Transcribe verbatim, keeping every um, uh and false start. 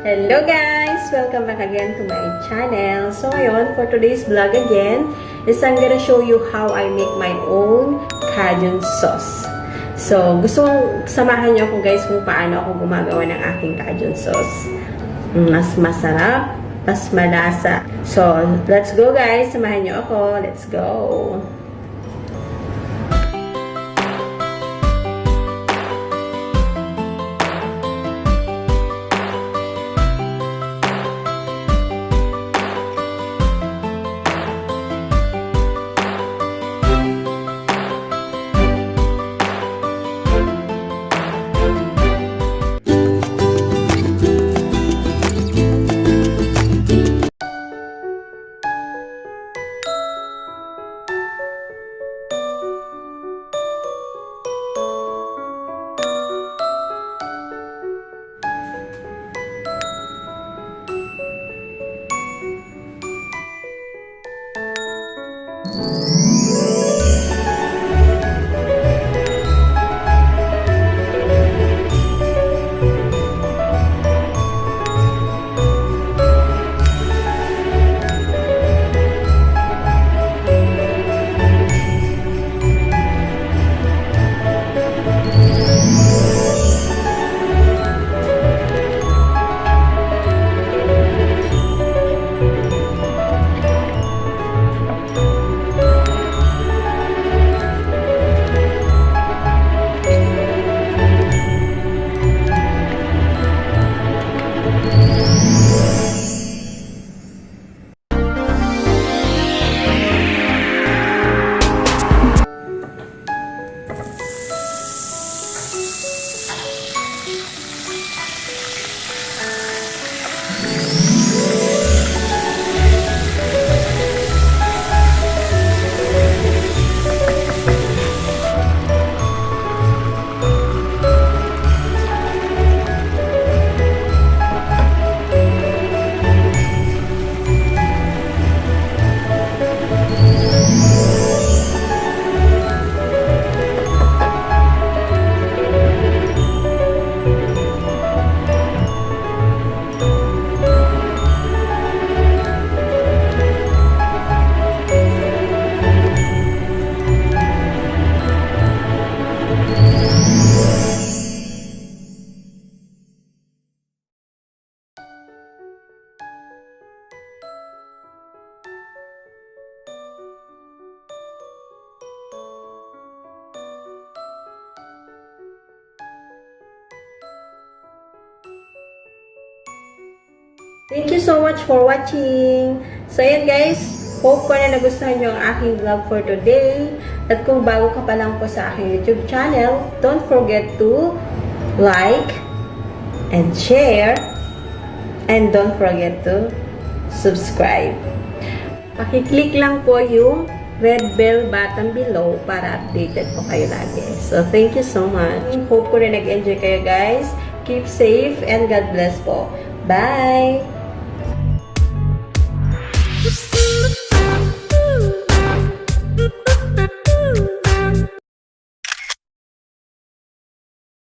Hello guys! Welcome back again to my channel. So ngayon, for today's vlog again, is I'm gonna show you how I make my own Cajun sauce. So, gusto kong samahan niyo ako guys kung paano ako gumagawa ng aking Cajun sauce. Mas masarap, mas malasa. So, let's go guys! Samahan niyo ako. Let's go! Thank you so much for watching. So, ayan guys, hope ko na nagustuhan nyo ang aking vlog for today. At kung bago ka pa lang po sa aking YouTube channel, don't forget to like and share and don't forget to subscribe. Paki-click lang po yung red bell button below para updated po kayo lagi. So, thank you so much. Hope ko na nag-enjoy kayo, guys. Keep safe and God bless po. Bye!